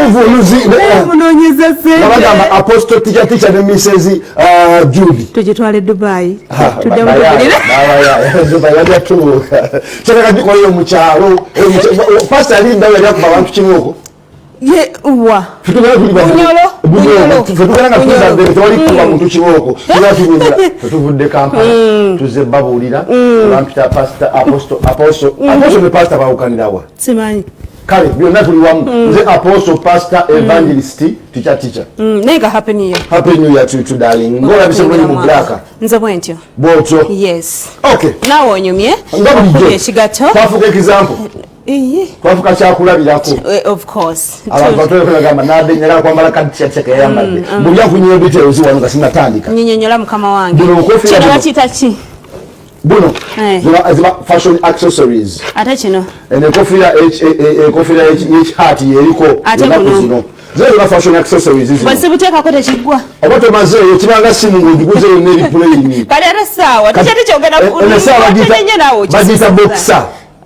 N'omuvuunuzi. Munoonyeza sente. Nabagamba Apostle Teacher Teacher ne Mrs Judy. Tugitwale Dubai. Tuddemu tuwulire. Kyataka gikoleyo mu kyalo. Pasita alindawo yali akuba abantu kibooko. Ye wa? Bunyoro. Fetugenda nga tuzadde, tewali kuba muntu kibooko. Tuba tunyumira. Tetuvudde Kampala, tuzze babuulira. Bampita Pastor Apostle. Apostle, Apostle ne Pastor bawukanirawa? Simanyi. Kale byonna tuli wamu. Nze Apostle, Pastor, Evangelist, Teacher Teacher. Naye nga happy New Year. Happy New Year to you too, darling. Ng'olabise bulungi mu black. Nze bwentyo. Bwotyo. Yes. Okay. Naawe onyumye. Nga bulijjo. Okubye ekigatto. Twafuuka example. Iye. Twafuuka kyakulabirako. Of course. Abantu batwekagamba nabadde njagala kwambala kadi kyakya keyayambadde buli afunyeyo details wano nga sinatandika. Nyinyonyola, mukama wange. Buno obukofiira Kino buno. bakiyita ki? Buno ziba fashion accessories. Ate kino? Eno enkofiira, enkofiira y'ekihaati yeriko. Ate ennaku buno? zino zo zona fashion accessories zino. Bwe sibuteekako tekiggwa. Oba tomazeeyo, kibanga simu ng'ogiguze yonna eri plain. Kati ate essaawa, teacher teacher, ogenda Eno essaawa nnyo naawe. Bagiyita boxer.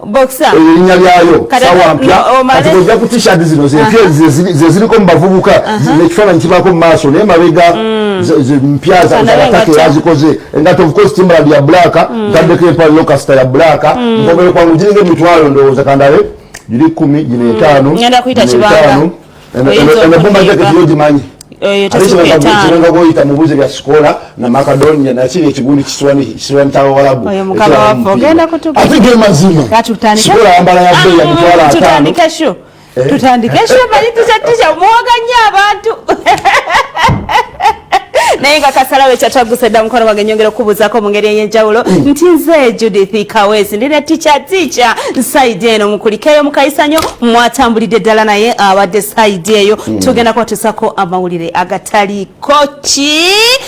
Boxer. Eryo erinnya lyayo. Kati Sawa mpya. no, Kati bwojja ku T-shirt zino zempya, ze ziriko mu bavubuka, ekifaananyi kibaako mu maaso naye mabega mpya Kandabe zabataka. engatto. Yazikoze engatto, of course, Timberland ya black, ntaddeko empale Lokasta ya black. Nkomere kwangu giringa emitwalo, ndowooza kandabe, giri 10, gino 5. Ngenda kuyita Gino Kibanga. 5. Oyinza Eno bomba okunyiiga. jacket yo gimanyi. Eyo Ate tesuka 5. Kirenga goyita mubuze bya sikola na Makedonia nakiri ekigundi kiswani ky'Abawalabu. Oyo mukama waffe ogenda kutuka. Ate ge mazima. Kati tutandike. Sikola yambala ya bbeeyi ya 50,000. Tutandike show. Eh. Tutandike show, manyi teacher teacher muwoga nnyo abantu. Naye nga kasalawo ekyatwaguse dda, mukono gwange, nyongera okubuuzaako mu ngeri ey'enjawulo nti nze Judith Kawesi, ndine Teacher Teacher side eno. Mukulikeeyo mukayisanyo mwatambulidde ddala, naye abadde side eyo tugenda kubatusako amawulire agataliko ki?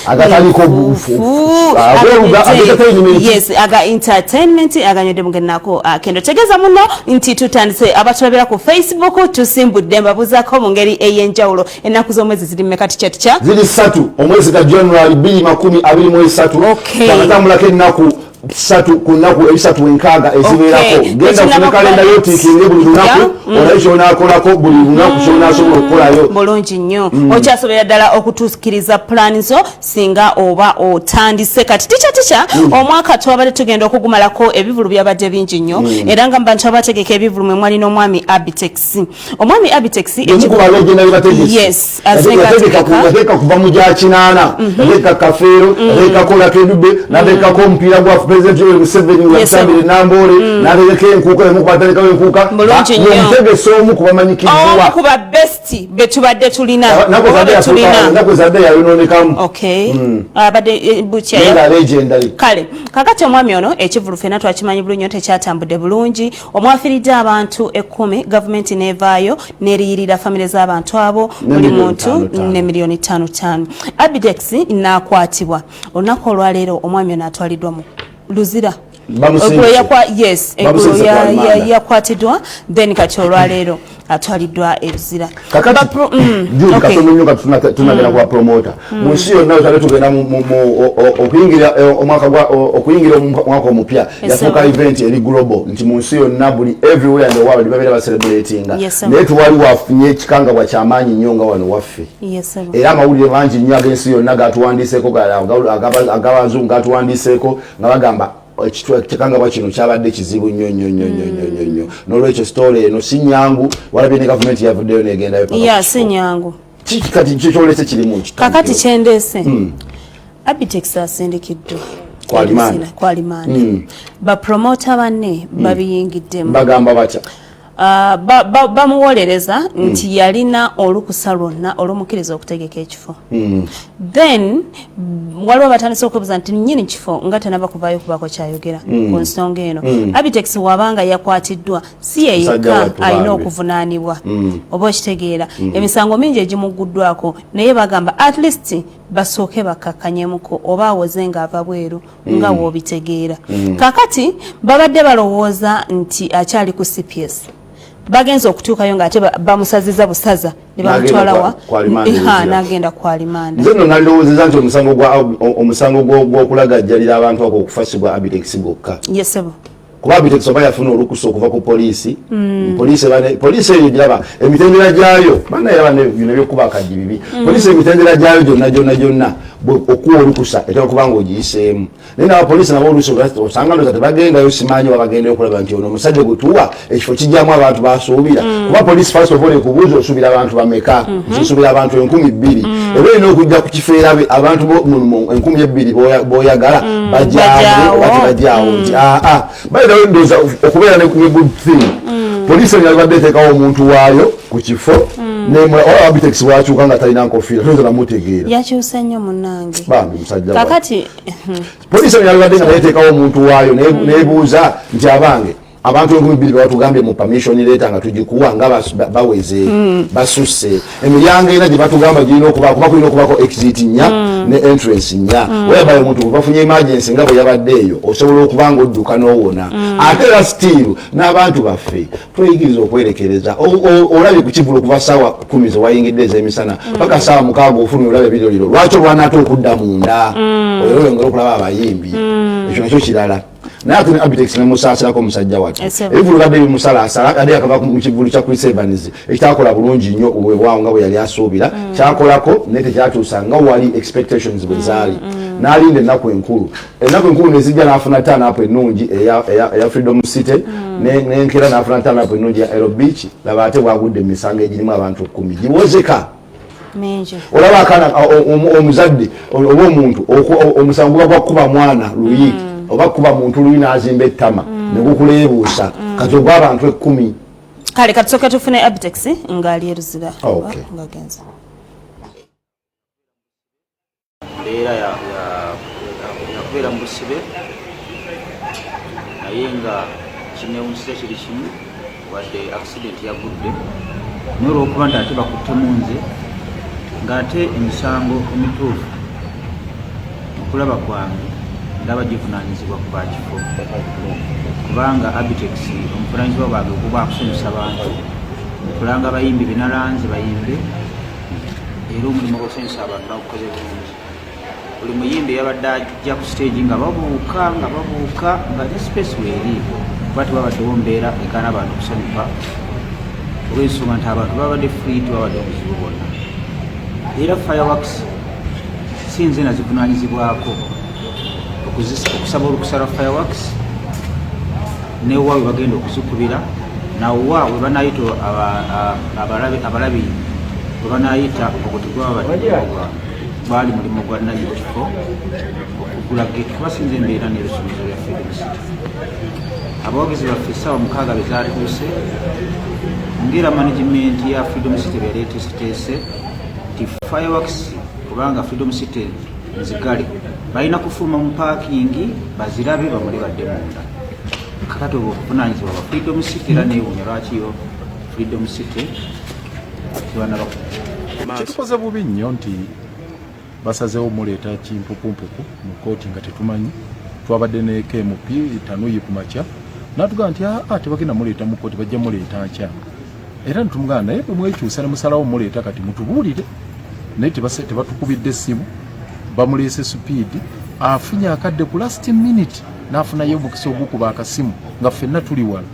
Agataliko Nfuufu. Aga entertainment. Yes, aga entertainment aganywedde mugenako akendo. Tegeeza muno nti tutandise. Abatulabira ku Facebook, tusimbudde. Mbabuuzaako mu ngeri ey'enjawulo, ennaku z'omwezi ziri mmeka, teacher teacher? Ziri 3 omwezi ga January 2023. Twakatambulako ennaku 3 ku nnaku 360 ezibeerako. Genda Tekinaba ofune kalenda kuba yo, tickinge buli lunaku, olabe kyonaakolako buli lunaku, kyonaasobola okukolayo. Bulungi nnyo. Okyasobera ddala okutuukiriza pulaani zo singa oba otandise kati. Teacher teacher, omwaka twabadde tugenda okugumalako, ebivulu byabadde bingi nnyo, era nga mu bantu abategeka ebivulu mwe mwali n'omwami Abitex. Omwami Abitex Omu ku balegenda bebategesi. Yes, azenga ategeka. Yateeka kuva mu gya 80, yateeka Kafeero, yateekako Lakedube, n'ateekako omupiira gwa President Yoweri Museveni wasambire Namboole, n'ateekako enkuuka, emu ku bateekawo enkuuka. Bulungi nnyo. Omutegesi omu ku bamanyikiddwa. Omu ku ba best be tubadde tulina oba be tulina. Naku zadde yayononekamu. Okay, abadde bukya Naye nga legendary. Kale kakati omwami ono, ekivulu fenna twakimanyi bulungi nnyo tekyatambudde bulungi, omwafiiridde abantu 10. Gavumenti nevaayo neriyirira famire z'abantu abo Ne buli miliyoni muntu tano tano. Ne miliyoni 5 5. Abitex n'akwatibwa. Olunaku olwaleero omwami ono atwaliddwa mu Luzira. Bamusindise. Eggulo yes, eggulo Bamusindise ku alimanda. Yakwatiddwa, then kati olwaleero atwaliddwa e Luzira. Kakati Jude, katono nnyo nga tunagenda kuba promota mu nsi yonna. Otale tugenda okuyingira omwaka okuyingira omwaka omupya, yafuuka event eri global nti mu nsi yonna, buli everywhere in the world babeera bacelebratinga. Yes, sir. Naye tuwali wafunye ekikangabwa kyamaanyi nnyo nga wano waffe. Yes, sir. Era amawulire mangi nnyo ag'ensi yonna gatuwandiiseeko, ag'abazungu gatuwandiiseeko nga bagamba ekikangabwa kino kyabadde kizibu nnyo nnyo nnyo nnyo nnyo nnyo nnyo. N'olwekyo story eno si nyangu. Walabye ne gavumenti yavuddeyo negendayo paka Ya ku si kifo. nyangu. Kiki kati kyo kyolese kirimu ki? Kakati kyendeese, Abitex asindikiddwa Ku alimanda. Luzira, ku alimanda. Bapromota banne babiyingiddemu. Bagamba batya? Ah, bamuwolereza nti yalina olukusa lwonna olumukkiriza okutegeka ekifo. Then waliwo batandise okwebuuza nti nnyini kifo nga tanaba kuvaayo kubaako kyayogera ku nsonga eno. Abitex wabanga yakwatiddwa, si ye Musajja yekka wattu alina bambi. okuvunaanibwa, oba okitegeera, emisango mingi egimuguddwako, naye bagamba at least basooke bakkakkanyemuko oba awoze ng'ava bweru nga woobitegeera. Kakati babadde balowooza nti akyali ku CPS, bagenza okutuukayo ng'ate bamusaziza busaza ne bamutwala wa? Ku alimanda. Iha, Luzira. N'agenda ku alimanda. Nze nno nalowoozeza nti omusango gw'okulagajjalira abantu ako okufa si gwa Abitex gwokka. Yes, ssebo. Kuba Abitex oba yafuna olukusa okuva ku poliisi, poliisi eyo giraba emitendera gyayo, banaye bino ebyokuba akajji bibi. Poliisi emitendera gyayo gyonna gyonna gyonna okuwa olukusa etera kuba nga ogiyiseemu, naye nabapoliisi nabo oluusi osanga ndoza tebagendayo, simanyi oba bagendayo okulaba nti ono omusajja gwe tuwa ekifo kijjamu abantu basuubira. Kuba poliisi first of all ekubuuza, osuubira abantu bameka? Nsuubira abantu 2000. Eba erina okujja ku kifo erabe abantu 2000 boyagala bajjawo oba tebajjawo, nti aa bayirawo. Ndowooza okubeera ne good thing, poliisi eno yalibadde eteekawo omuntu waayo ku kifo. Olaba Abitex bwakyuka nga talina nkofiira, toyinza namutegeera. Yakyuse nnyo munnange. Bambi musajja. Kakati Poliisi eno yalibadde nga nayeteekawo omuntu waayo, nebuuza nti abange abantu 2000 bebatugambye mu permission letter nga tugikuwa nga baweze, basusse. Emiryango ena gye batugamba girina okuba, kuba kulina okubako exit nnya ne entrance nnya, whereby omuntu bwe bafunye emergency nga bwe yabadde eyo, osobola okuba nga odduka n'owona. Ate era still n'abantu baffe tweyigiriza okwerekereza. Olabye ku kivulu okuva saawa 10 zewayingidde ez'emisana paka saawa 6, ofulumye olaba ebiroliro, lwaki olwana ate okudda munda oyo oyongera okulaba abayimbi? Ekyo nakyo kirala. Naye ate ne Abitex nemusaasirako omusajja wati. Ebivulu badde bimusalaasala, ate yakava mu kivulu kya Chris Evans ekitakola bulungi nnyo, weewaawo nga bwe yali asuubira. Kyakolako naye tekyatuusa nga wali expectations bwe zaali. N'alinda ennaku enkulu, ennaku enkulu nezijja, n'afuna turn-up ennungi eya Freedom City, nenkera n'afuna turn-up ennungi ya Aero Beach. Laba ate bwagudde mu misango egirimu abantu 10 giwozeka. Mingi. Olaba akaana, omuzadde oba omuntu, omusango guba gwa kuba mwana luyi oba kuba muntu luyi n'azimba ettama ne gukuleebuusa, kati ogw'abantu 10. Kale katusooke tufune Abitex ng'ali eruzira. Oh, okay. Ng'agenze. Mbeera yakubeera mu busibe, naye nga kinewunyisiza kiri kimu, wadde accident yagudde, naye olwokuba nti ate bakuttemu nze, ng'ate emisango emituufu okulaba kwange ndaba givunaanyizibwa ku bakifo, kubanga Abitex omuvunanyizibwa bwange okuba akusanyusa bantu, kulanga abayimbi benalanze bayimbe, era omulimu gw'okusanyusa abantu bagukoze bulungi. Buli muyimbi yabadde ajja ku stage nga babuuka, nga babuuka, nga ne space weeri, kuba tewabaddewo mbeera egaana abantu okusanyuka, olw'ensonga nti abantu babadde free, tewabadde obuzibu bwonna. Era fireworks si nze nazivunaanyizibwako okusaba olukusa lwa fireworks, newa we bagenda okuzikubira, nawa we banayita abalabi we banayita. Ogwo tegwabadde gwali mulimu gwa nannyini kifo okugula gate, kuba sinze embeera n'ebisuubizo bya Freedom City. Abawagizi baffe essaawa 6 be zatuuse, ngera management ya Freedom City bwe yali eteeseteese nti fireworks, kubanga Freedom City nzigale, balina kufuluma mu parking bazirabe bamule badde munda. Kakati obwo obuvunanyizibwa bwa Freedom City, era neewuunya lwaki yo Freedom City tebanaba. Kitukoze bubi nnyo nti basazeewo muleeta kimpupumpuku mu kooti nga tetumanyi. Twabadde ne KMP Tanuyi ku makya, natugamba nti aa, tebagenda muleeta mu kooti, bajja muleeta nkya. Era netumugamba, naye bwe mwekyusa ne musalawo muleeta kati, mutubuulire. Naye tebatukubidde essimu, bamuleese speed, afunye akadde ku last minute n'afunayo omukisa ogukuba akasimu nga ffenna tuli wala,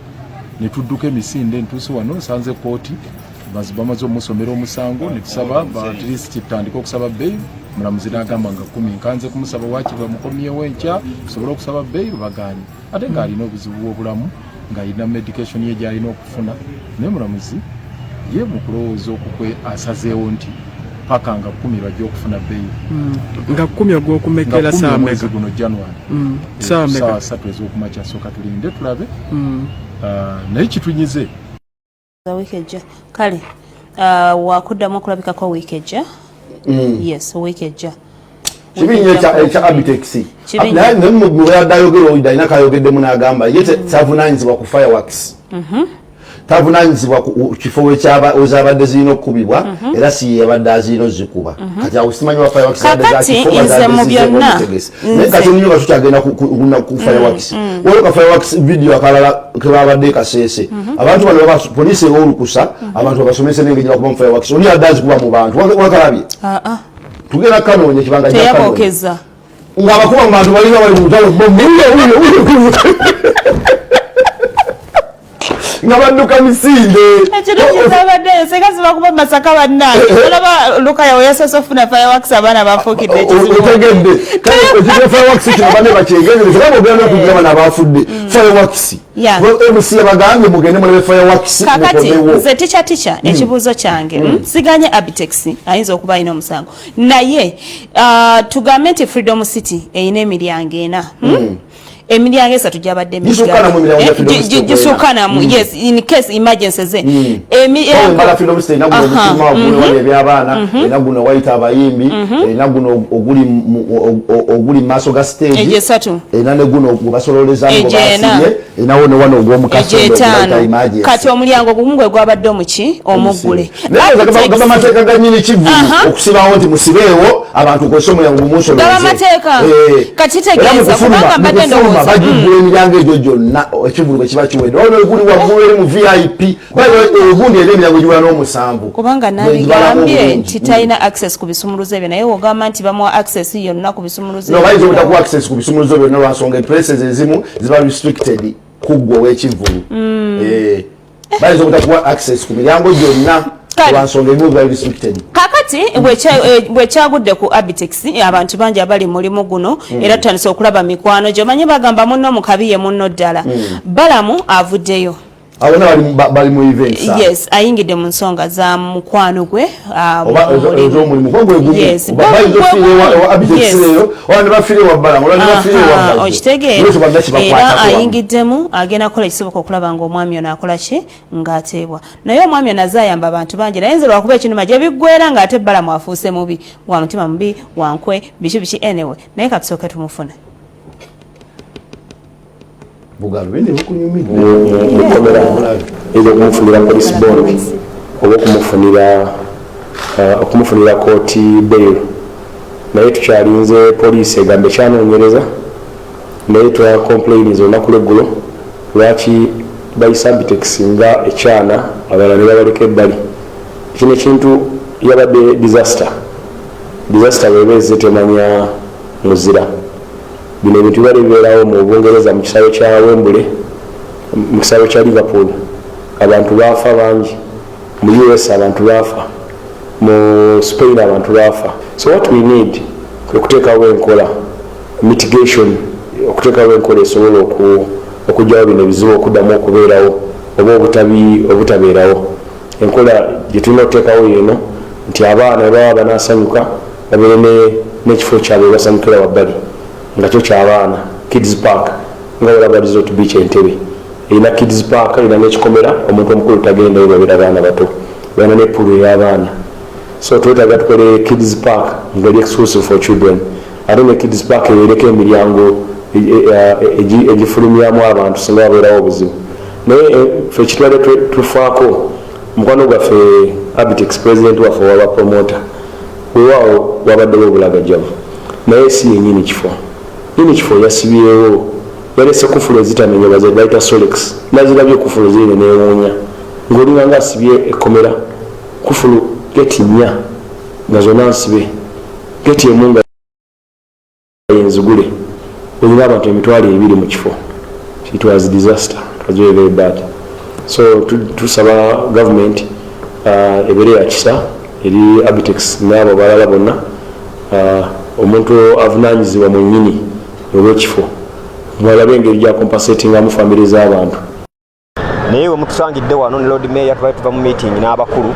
ne tudduka emisinde. Ntuuse wano nsanze kooti bamaze omusomera omusango, netusaba at least tutandike okusaba bail. Mulamuzi n'agamba nga 10. Nkanze kumusaba waki bamukomyewo enkya tusobole okusaba bail, baganye, ate ng'alina obuzibu bw'obulamu, ng'alina medication ye gy'alina okufuna. Naye mulamuzi ye mu kulowooza okukwe asazeewo nti paka nga 10 bajja okufuna bail. Nga 10 ogwokumekera? Nga 10 Saa omwezi meka? guno January. Saa meka? Saawa 3 ez'okumakya. Sooka tulinde tulabe. Ah, naye kitunyize. Za wiiki ejja. Kale wakuddamu okulabikako wiiki ejja. Yes, wiiki ejja. Kibi nnyo ekya Abitex. Kibi nnyo. Naye mubadde ayogera, oyida alina kayogeddemu n'agamba ye tavunanyizibwa ku fireworks, tavunanyizibwa ku kifo wezabadde zirina okukubibwa, era si ye yabadde azirina ozikuba. Kati awo simanyi wa fireworks zabadde za Kakati kifo oba nze zabadde mu zize byonna, omutegesi. Naye kati nnyo nga tukyagenda ku fireworks, waliwo ka fireworks video akalala kebabadde Kaseese. Abantu bano poliisi ewa olukusa abantu babasomese n'engeri gye bakuba mu fireworks. Oli adde azikuba mu bantu. Wakalabye? Ah, ah. Tugenda kanoonya ekibanga ajja kanoonya. Teyabokeza. Ng'abakuba mu bantu balinga bali mu lutalo, bomu. Nga badduka misinde. Ekirungi zabaddeyo senga zibakuba Masaka bannange. Olaba Lukaya we yasoose okufuna fireworks, abaana bafuukidde ekizibu. Otegedde? Kale ekyo fireworks kino banne bakyegendereza, oba bwogenda n'okugira bano abafudde fireworks. MC yabagambye mugende mulabe fireworks. Kakati Mukomewo. Nze tica ekibuuzo kyange, siganye Abitex ayinza okuba alina omusango, naye tugambe nti Freedom City erina emiryango ena, Emiryango esatu gyabadde Gisukkanamu emiryango gya Freedom City. Gisukkanamu, yes, in case emergency ze Embala Freedom City erina guno omutima oguli wali eby'abaana, erina guno wayita abayimbi, erina guno oguli mu maaso ga stage. Egyo esatu. Erina ne guno gwe basololezaamu gwe Egyo ena. basibye, erinawo ne wano ogw'omukaso Egyo etaano. Emergency. Kati omulyango gumu gwe gwabadde omuki omuggule. Naye gaba mateeka ga nnyini kivvulu okusibawo nti musibeewo abantu kozesa omulyango gumusolooze. Gaba mateeka. Kati kitegeeza, kubanga mbadde ndowooza, Bagigula emiryango egyo gyonna ekivvulu bwe kiba kiwedde. Ono guli waggulu eri mu VIP, ogundi era emiryango giwera n'omusanvu. Kubanga Bwe gibalamu nabigambye obulungi. nti talina access ku bisumuluzo ebyo, naye wogamba nti bamuwa access yonna ku bisumuluzo No, ebyo. bayinza obutakuwa access ku bisumuluzo byonna lwansonga places ezimu ziba restricted ku ggwe ow'ekivvulu. Bayinza obutakuwa access ku miryango gyonna lwansonga ebimu biba restricted. Kakati bwekyagudde ku Abitex, abantu bangi abali mulimu guno era tutandise okulaba mikwano gyo. Manyi bagamba munno mu kabi ye munno ddala. Balamu avuddeyo. Abo bonna bali mu events awo. Yes, ayingidde mu nsonga za mukwano gwe, Oba mu mulimu. ez'omulimu kuba gwe gumu. Yes, Oba bayinza gwe ofiira gumu. ewa Abitex leero, oba ne bafiira ewa Balamu, oba ne bafiira ewa Aha, Bajjo. okitegeera? Lwekyo bonna Era kibakwatako wamu. ayingiddemu, agenda kukola ekisoboka okulaba nga omwami ono akola ki, ng'ateebwa. Naye omwami ono azze ayamba abantu bangi, naye nze lwakuba ekinuma gye biggwera ng'ate Balamu afuuse mubi, wa mutima mubi, wankwe, biki biki. Anyway, naye katusooke tumufune. Bugalubindi bukunyumidde. Mukomera eyinza okumufunira police bond oba okumufunira court bail, naye tukyalinze poliisi egamba ekyanoonyereza. Naye twa complains olunaku lweggulo lwaki bayisa Abitex nga ekyana, abalala ne babaleka ebbali. Kino ekintu yabadde disaster. Disaster bweba ezze temanya muzira. Bino ebintu bibadde bibeerawo mu Bungereza, mu kisaawe kya Wembley, mu kisaawe kya Liverpool, abantu baafa bangi. Mu US abantu baafa, mu Spain abantu baafa. So what we need kwe kuteekawo enkola mitigation, okuteekawo enkola esobola okugyawo bino ebizibu okuddamu okubeerawo oba obutabeerawo. Enkola gye tulina okuteekawo yeeno nti abaana bwe baba banaasanyuka babeere n'ekifo kyabwe basanyukira wabbali nga kyo kyabaana, kids park, nga olaba Resort Beach Entebe erina kids park, erina n'ekikomera, omuntu omukulu tagendayo, babeera baana bato, balina ne pool ey'abaana. So twetaaga tukole kids park nga eri exclusive for children, ate ne kids park ebeereko emiryango egifulumyamu abantu singa wabeerawo obuzibu. Naye ffe kitwale tufaako mukwano gwaffe Abitex, president waffe waba promoter. Weewaawo wabaddewo obulagajjavu, naye si yenyini kifo. Nyini kifo yasibyewo, yalese kufulu ezitamenya baze bayita solex. Nazirabye kufulu zirine newuunya ng'olinga nga asibye ekkomera, kufulu geti nnya nga zonna nsibe, geti emu nga yenzigule, olina abantu 20,000 mu kifo. It was disaster. It was very, very bad. So tusaba government ebeere yakisa eri Abitex n'abo balala bonna. Omuntu avunanyizibwa mwennyini olw'ekifo mwalabe engeri gya compensatingamu famire z'abantu. Naye we mutusangidde wano ne Lord Mayor, tubali tuva mu meeting n'abakulu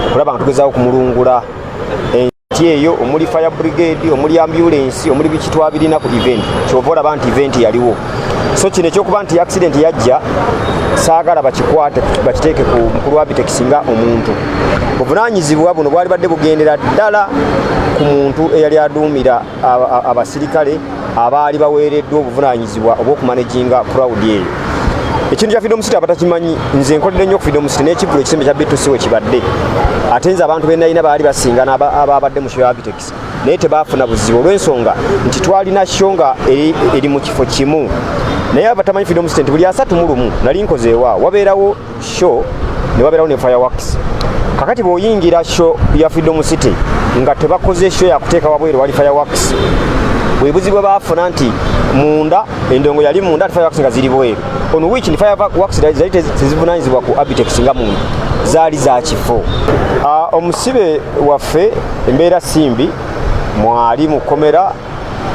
okulaba nga tugezaako kumulungula enti eyo omuli fire brigade, omuli ambulance, omuli biki, twabirina ku event. Kyova olaba nti event yaliwo. So kino ekyokuba nti accident yajja, saagala bakikwate bakiteeke ku mukulu wa Abitex nga omuntu. Buvunanyizibwa buno bwali badde bugendera ddala ku muntu eyali aduumira abasirikale abaali baweereddwa obuvunanyizibwa obw'okumanaginga crowd eyo. Ekintu kya Freedom City abatakimanyi, nze nkoledde nnyo ku Freedom City n'ekivvulu ekisembe kya B2C we kibadde, ate nze abantu benalina baali basinga ababadde mu show ya Abitex, naye tebaafuna buzibu olw'ensonga nti twalina show nga eri mu kifo kimu. Naye abatamanyi Freedom City nti buli 31 nali nkoze ewaawo wabeerawo show ne wabeerawo ne fireworks. Kakati bw'oyingira show ya Freedom City nga tebakoze show yakuteeka wabweru wali fireworks. Bwe buzibu bwe baafuna nti munda endongo yali munda ate fireworks nga ziri bweru, on which ni fireworks zali tezivunanyizibwa ku Abitex nga muntu, zaali za kifo. Omusibe waffe embeera simbi mwali mu kkomera,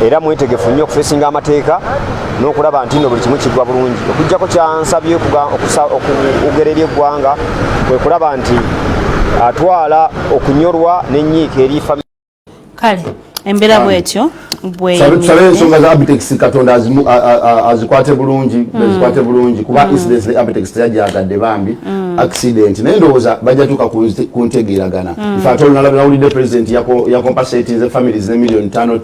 era mwetegefu nnyo okufesinga amateeka n'okulaba nti nno buli kimu kiggwa bulungi, okuggyako kyansabye okwogera eri eggwanga kwe kulaba nti atwala okunyorwa n'ennyiika eri. Kale embeera bwetyo. Tusabe ensonga za Abitex Katonda azikwate bulungi, azikwate bulungi, kuba incidents ne Abitex teyajjagadde bambi accident, naye ndowooza bajja tuuka ku ntegeeragana. Ife ate olunalaba nawulidde president yacompensatinze families ne miliyoni 5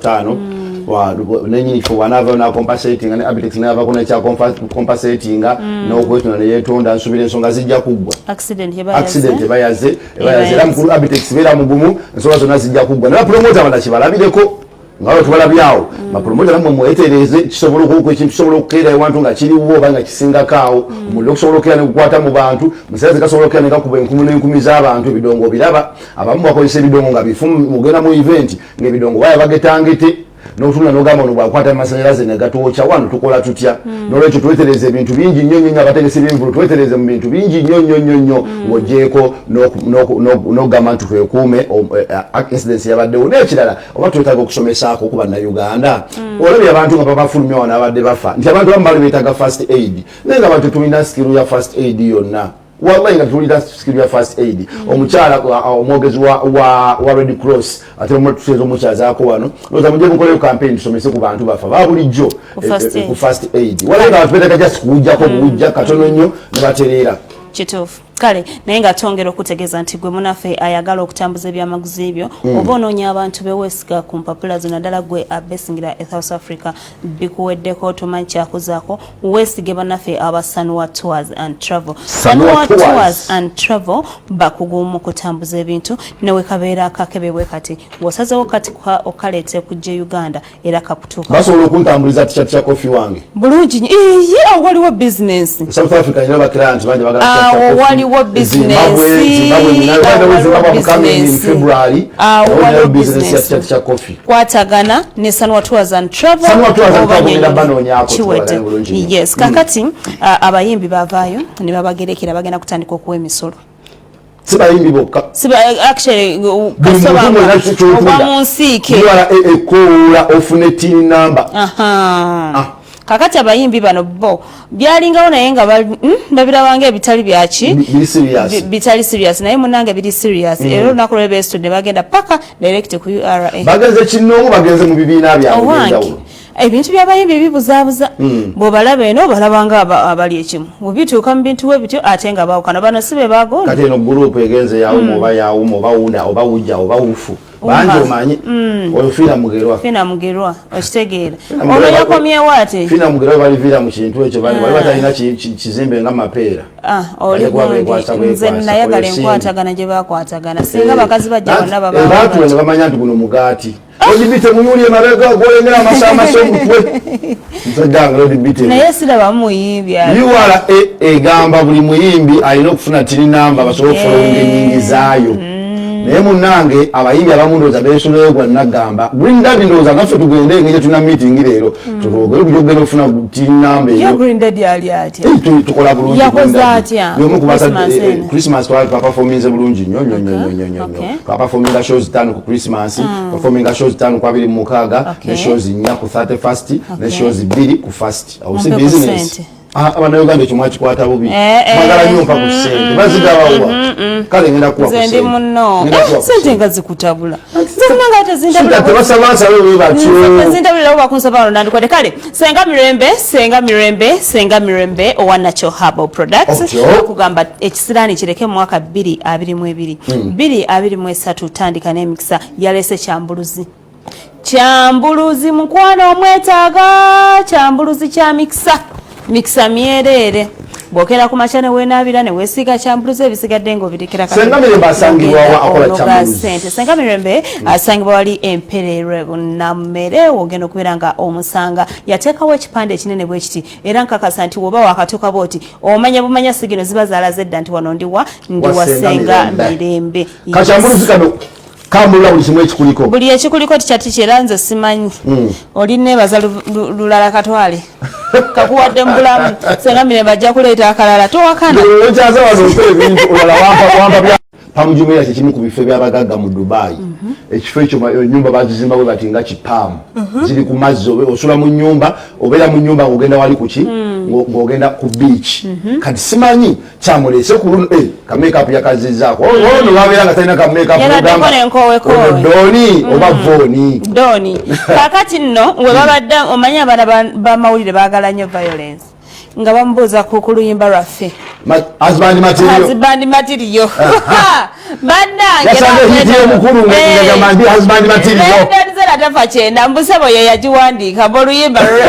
5, nenyini ffe wanaavayo nacompensatinga, ne Abitex nayavako nekyacompensatinga n'okwetonda neyetonda. Nsubira ensonga zijja kuggwa. Accident. Accident ebayaze, ebayaze. Era mukulu Abitex, beera mugumu, ensonga zonna zijja kuggwa. Naye bapromota bana kibalabireko nga bwe tubalabyawo, bapromota nammwe mwetereeze. Kisobola ekintu kisobola okukeera ewantu nga kiriwo oba nga kisingako awo. Omuliro okusobola okukeera negukwata mu bantu, musalaze gasobola okukeera negakuba enkumu n'enkumi z'abantu. Ebidongo obiraba, abamu bakozesa ebidongo nga bifu. Mugenda mu event ng'ebidongo baya bagetangete n'otunula n'ogamba ono bwakwata amasanyalaze negatwokya wano, tukola tutya? N'olwekyo twetereze ebintu bingi nnyo nnyo nnyo. Abategesi b'envulu, twetereze mu bintu bingi nnyo nnyo nnyo nnyo, ng'ogyeko n'okugamba nti twekuume incidence yabaddewo. N'ekirala, oba twetaaga okusomesaako ku Bannayuganda. Olabye abantu nga babafulumya wano, abadde bafa, nti abantu abamu bali beetaaga first aid, naye nga abantu tulina skill ya first aid yonna. Wallahi nga tulina skill ya first aid. Omukyala omwogezi wa Red Cross, ate tuteeza omukyazaako wano, lowooza mujje mukoleyo campaign tusomese ku bantu bafa ba bulijjo Ku first aid. Ku first aid. Walayi nga abantu beetaaga just kuwujjako buwujja katono nnyo ne batereera. Kituufu. Kale naye nga twongera okutegeeza nti gwe munaffe ayagala okutambuza ebyamaguzi byo oba onoonya abantu beweesiga ku mpapula zo, naddala gwe abesingira e South Africa, bikuweddeko, tomanyi kyakuzaako, weesige bannaffe aba Sanwa Tours and Travel. Sanwa Sanwa Tours. Tours and Travel bakugu mu kutambuza ebintu, newe kabeera akakebe bwe kati ng'osazewo kati okaleete kujja e Uganda, era kakutuuka. Basobola okuntambuliza ticatya coffee wange? Bulungi nnyo. Iye, awo waliwo bizinensi. South Africa nina baclient bangi bagala. Awo waliwo business. Awo waliwo business. February. Awo waliwo business ya business. ticatya coffee. Kwatagana ne Sanwa Tours and Travel. Sanwa Tours and oba Travel nyonyi. ngenda banoonyaako, Kiwedde. tukolagane bulungi nnyo. Yes, kakati abayimbi bavaayo ne babagerekera bagenda kutandika okuwa emisolo. Si bayimbi bokka. Siba actually Buli kasita muntu mwena kyotunda. ogwa mu nsiike. Ndwala ekowoola ofune TIN number. Aha. Ah. Kakati abayimbi bano bo byalingawo, naye nga babirabanga ebitali byaki. Biri serious. Bitali serious, naye munange biri serious. Era olunaku lwebesitudde bagenda paka direct ku URA. Bagenze kinoomu, bagenze mu bibiina byabwe Owange, ebyenjawulo. Ebintu by'abayimbi bibuzaabuza. Bw'obalaba eno obalaba nga abali ekimu, bwebituuka mu bintu we bityo ate nga baawukana. Bano si be bagondi. Kati eno gurupu egenze yawuma oba yawuma oba wunda oba wujja oba wufu bangi. Omanyi oyo Fiina Mugerwa? Fina Mugerwa, okitegeera? Fina Mugerwa. Ono yakomyewo ate. Fiina Mugerwa baliviira mu kintu ekyo, bali bali batalina kizimbe nga mapeera. Ah, oli Bajja kuba gundi beekwasa nze bwekwasa, nayagala oyo Cindy. enkwatagana gye bakwatagana, singa bakazi bajja bonna Bantu babaawo. ne bamanya nti guno mugaati. Lord muyuli emabega gwolengera amasamasa omutwe, musajja wange Lord Bite. Naye sirabamu muyimbi ali. URA egamba buli muyimbi alina okufuna TIN number basobole okufollowinga ennyingizaayo. Naye munange, abayimbi abamu ndowooza beesuleyo gwa nagamba Green Daddy. Ndowooza naffe tugende, engeri gyetulina meeting leero, tutwogere kujja okugenda okufuna TIN number Ye eyo. Green Daddy ali atya? Tukola bulungi. Yakoze Green Daddy. atya? Y'omu ku Christmas eno. Christmas twaperforminze bulungi nnyo nnyo nnyo nnyo nnyo nnyo. Twaperforminga shows 5 ku Christmas, performinga shows 5 ku 26, ne shows 4 ku 31st, ne shows 2 ku first. Awo si Mumpe ku business? ssente. Ah, Abannayuganda ekyo mwakikwata bubi. Eh. Mwagala nnyo mpa ku ssente. Bazigabawa? Kale ngenda kuwa ku Nze ndi ssente. muno. Ngenda kuwa ku Sente ssente. nga zikutabula, nze munange ate Sita, tebasaba nsabe bwe batyo. Zintabulira oba kunsaba wano nandikwadde. Kale Senga Mirembe, Senga Mirembe, Senga Mirembe owa Natural Herbal Products Otyo. akugamba ekisiraani kireke mu mwaka 2022, 2023 tandika n'emikisa. Yalese kyambuluzi, kyambuluzi mukwano omwetaaga, kyambuluzi kya mikisa, mikisa myereere. Bwokera ku makya ne weenaabira ne weesiiga kyambuluzi, ebisigadde ng'obirekera. Senga Mirembe asangibwa wa akola Onoga kyambuluzi? ssente. Senga Mirembe asangibwa wali Empererwe Nammere, wogenda okubeera nga omusanga. Yateekawo ekipande ekinene bwe kiti, era nkakasa nti woba wakatuuka bwoti omanya bumanya sigino ziba zalaze dda nti wano ndiwa, ndi Wa wa Senga Senga Mirembe. Mirembe. Kakyambuluzi kano. Kambulula buli kimu ekikuliko. Buli ekikuliko tikyati era nze simanyi. Oli nebaza lulala katwale. Kakuwadde mu bulamu. Senga Mirembe ajja kuleeta akalala. Towakana. Okyaza wano okola ebintu olala wampa wampa bya Palm Jumeirah kye kimu ku bifo eby'abagagga mu Dubai. Ekifo ekyo ennyumba bazizimba bwe bati nga kipaamu. Ziri ku mazzi osula mu nnyumba, obeera mu nnyumba ng'ogenda wali ku ki? Ng'ogenda ku beach. Kati simanyi kyamuleese ku luno ka makeup yakazizzaako. Ono lwabeera nga talina ka makeup Yaladdeko n'ogamba, n'enkowekoowe. ono Doni oba Voni. Doni. Kaakati nno we babadde omanyi abaana b'amawulire baagala nnyo violence. Nga bamubuuza ku luyimba lwaffe. Husband material. Husband material. Bannange, Yasanze hit y'omukulu nga ngagamba ndi husband material. Zera tafa kyenda, mbusebo ye yagiwandiika, mbu oluyimba lulwe.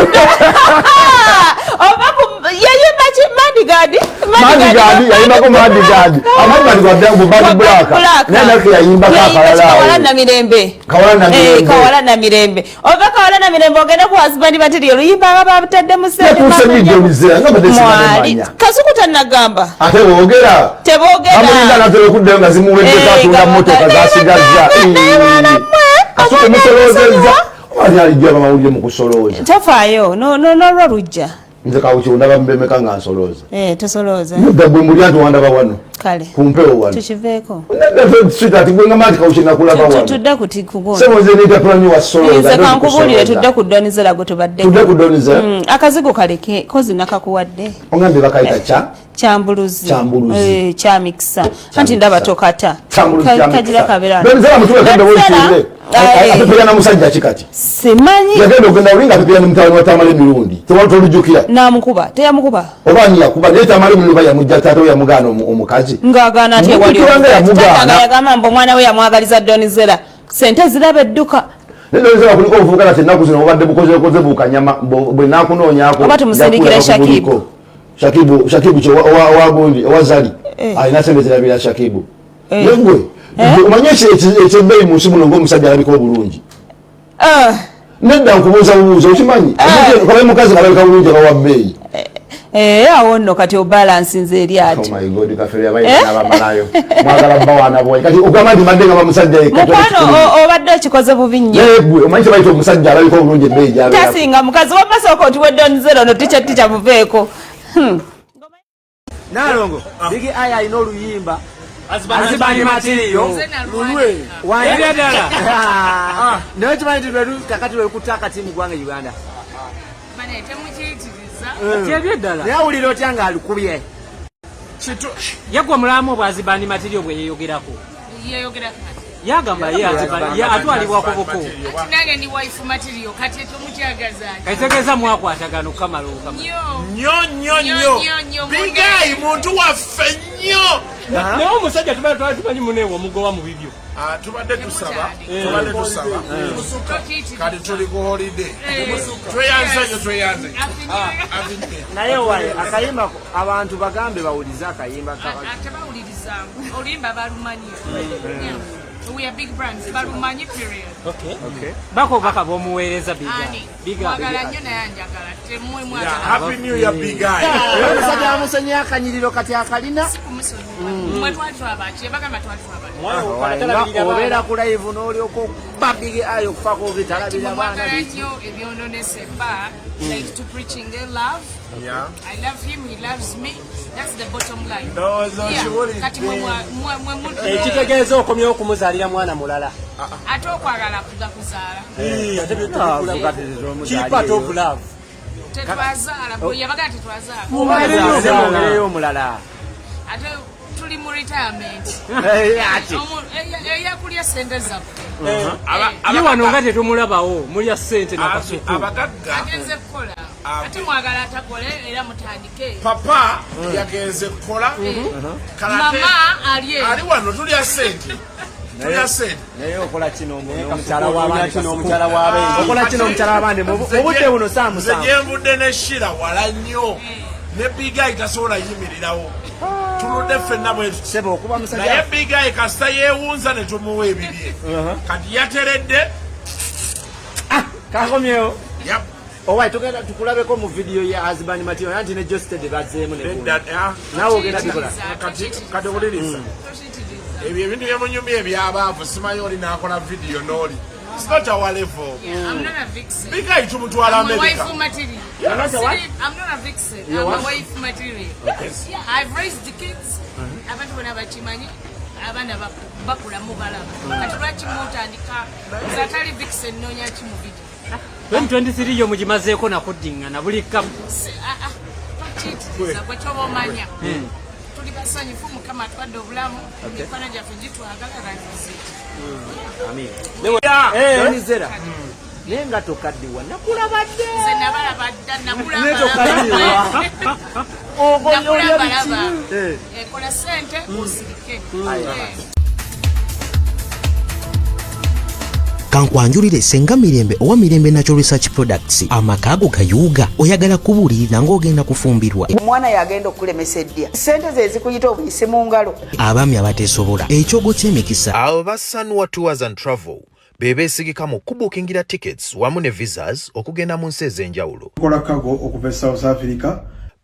Oba yayimba ki? Madigadi? Madigadi, yayimbako Madigadi. Amadigadi gwa Bad Bad Black. Black. Naye nake yayimbako Yayimba akalala awo. Kawala Namirembe. Kawala Namirembe. Kawala Namirembe. Ova Kawala Namirembe ogenda ku husband material, oluyimba aba babutadde mu ssente. Yatuuse Mama video nnyo. bizera, nga badde Mwali. sinabimanya. Kasuku tannagamba. Ate boogera. Teboogera. Bamulinda anatera okuddayo nga zimuweddeko atunda mmotoka z'asigazza. Naye baana mmwe, Kasuku abaganda musoloozezza. nsonyiwa. Oba alijja abamawulire mu kusolooza. Tofaayo, n'olwo lujja. Nze kawuki ondaba mbemeka nga nsolooza. Tosolooza. Nedda gwe mbuli anti wandaba wano. Kale. Ku mpewo wano. Tukiveeko. Nedda sweetheart, gwe ngamba nti kawuki nakulaba wano. Tudde ku ti- ku gundi. Ssebo nze neyita pulani wa solooza, Nze ndo kankubuulire, kusolooza. tudde ku Don Zella gwe tubadde. Tudde ku Don Zella? Akazigo kaleke, kozi nakakuwadde. Ongambye bakayita kya? Kyambuluzi. Kyambuluzi. Kyamikisa. Kyamikisa. Anti ndaba tokata. Kyambuluzi, kyamikisa. Kagira kabeera. Don Zella mutuwe kende Don Zella, wekinde. Atupira na musajja ki kati? Simanyi. Yagenda okugenda oli nga atupira ne mutabani wa Tamale Mirundi. Tewali tolujjukira. N'amukuba, teyamukuba. Oba ani yakuba, naye Tamale Mirundi oba yamujja taata we yamugaana omukazi. Ng'agaana ate wali Mujjukira nga omukazi. yamugaana. Taata nga yagamba mbu omwana we yamwagaliza Don Zella. Sente ziraba edduka. Naye Don Zella kuliko obuvubuka kati ennaku zino bubadde bukozekoze bukanyama, bwe naakunoonyaako, Oba tumusindikire nja kulaba Shakibu. kubuliko. Shakibu, Shakibu kye owa gundi, owa Zari. Alina sente zirabira Shakibu. Naye gwe, gwe omanyi ekyebbeeyi mu nsi muno ng'omusajja alabika obulungi. Nedda nkubuuza bubuuza, okimanyi? Omuntu kabe mukazi alabika bulungi aba wa bbeeyi. Awo nno kati obalansinze eri ati. Oh my God, kafeero yabaye n'abamalayo. Mwagala bbawaana bwoyi. Kati ogamba nti mbadde ngamba musajja yekka, Mukwano, toli obadde okikoze bubi nnyo. Naye gwe, omanyi kye bayita omusajja alabika obulungi ebbeeyi gy'abeerako? Tasinga mukazi, wamma sooka otuwe Don Zella ono tica tica muveeko. Nalongo, Big Eye alina oluyimba. Husband material. Lulwe. Wange. Ddala. Naye kimanyi nti kakati lwe lukutta akati mu ggwanga Uganda. Bane, temukiyitiriza. Kyebyo ddala. Naye awulira otya ng'alukubye? Yagwa mulamu obwa husband material bwe yeeyogerako. Yeeyogera kati. Yagamba ye husband, ye atwalibwa ku buko. Kati nange ndi wife material, kati ekyo mukyagaza ki? Kitegeeza mwakwatagana okukamala obukamala. Nnyo. Nnyo, nnyo, Nnyo, nnyo. nnyo, nnyo. Big Eye muntu waffe nnyo. Naye omusajja tubadde twali tumanyi muneewe omugoba mu bibyo. Tubadde tusaba, tubadde tusaba. Kati tuli ku holiday. Tweyanze nnyo, tweyanze. Naye waye akayimba abantu bagambe bawulize akayimba ka- Tebawuliriza. Oluyimba balumanyi. Yeah. We are big brands. Balumanyi period. Okay. Bako obubaka bw'omuweereza Big Eye. Ani? Big Eye. Mwagala nnyo naye anjagala. Temwe mwagala. Yeah, Happy New Year, Big Eye. Era omusajja amusenye akanyiriro kati akalina. Si kumusonyiwa. Mwe twali twabaki? Bagamba twali twabaki. Nga obeera ku live n'olyoka okuba Big Eye okufaako obi talabira baana Mwagala biki. nnyo ebyononese ba like to preaching their love. Yeah. I love him, he loves me. That's the bottom line. Ndowooza Yeah. okiwulidde. Kati mwe mwe Ekitegeeza okomyewo okumuzaalira mwana mulala. Ate okwagala kuga kuzaala. Ate byo tubikula. Kiri part of love. Tetwazaala, bwe yabaga tetwazaala. Mwongereyo omulala. Ate tuli mu retirement. Ati. Eyakulya ssente zaffe. Ye wano nga tetumulabawo, mulya ssente na kasuku. Abagagga. Agenze kukola. Ate mwagala atakole era mutandike. Papa yagenze kukola. Kalate Mama alye. Ali wano tulya ssente. Tulya ssente. Naye okola kino n'omukyala w'abandi, kino omukyala w'abandi. Okola kino omukyala w'abandi mu budde buno saa Nze musanvu. gye nvudde ne Shira wala nnyo. Ne Big Eye tasobola yimirirawo. Tuludde ffenna bwe tuti. Ssebo okuba musajja. Naye Big Eye kasita yeewunza ne tumuwa ebibye. Kati yateredde. Kakomyewo. Yep. Owaye tugenda tukulabeko mu video ya Husband Material anti ne Josted bazzeemu ne Nedda, gundi. Naawe ogenda bikola. Kati wuliriza. Ebyo ebintu byemunyumya ebyabaavu, simanyi oli nakola vidiyo n'oli. It's not our level. Yeah, I'm not a vixen. Big Eye tumutwala I'm a America. wife material. You're not a what? I'm not a vixen. You're I'm what? a wife material. Okay. Yeah, I've raised the kids. Abantu bonna bakimanyi. Abaana bakula mubalaba. Kati lwaki mutandika? Nze atali vixen noonya ki mu video? 2023 yo mugimazeeko nakuddiŋŋana buli kamu. Ah, ah, tokiyitiriza gwe kyoba omanya. Tuli basanyufu, Mukama atwadde obulamu, emikwano gyaffe gitwagala ranziziti. Zera, naye nga tokaddiwa, nakulaba dde. Nze nabalaba dda. Naye tokaddiwa. Nakulaba Olya balaba. biki? Kola sente osirike. Kankwanjulire Senga Mirembe owa Mirembe Natural Research Products. Amaka ago gayuuga, oyagala kubuulirira ng'ogenda kufumbirwa. Omwana yagenda okulemesa eddya, sente ze zikuyita obuyise mu ngalo. Abaami abateesobola, ekyogo ky'emikisa. Abo ba Sanwa Tours and Travel be beesigika mu kubuukingira tickets wamu ne visas okugenda mu nsi ez'enjawulo. Tukola cargo okuva e South Africa.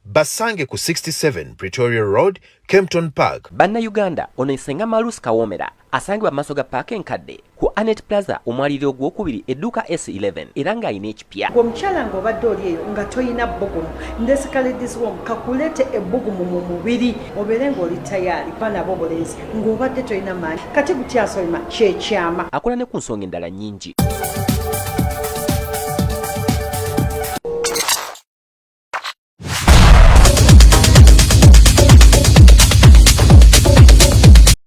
Basange ku 67 Pretoria Road, Kempton Park. Bannayuganda, ono Senga Malus Kawomera asangibwa mu maaso ga paaka enkadde ku Anet Plaza, omwaliriro ogwokubiri, edduuka S11, era ng'alina ekipya. Gwe omukyala ng'obadde oli eyo nga toyina bbugumu, ndesika Ladies Home kakuleete ebbugumu mu mubiri obeere ng'oli tayaali baana b'obulenzi ng'obadde tolina maanyi. Kati gutyasolima kyekyama. Akola ne ku nsonga endala nnyingi.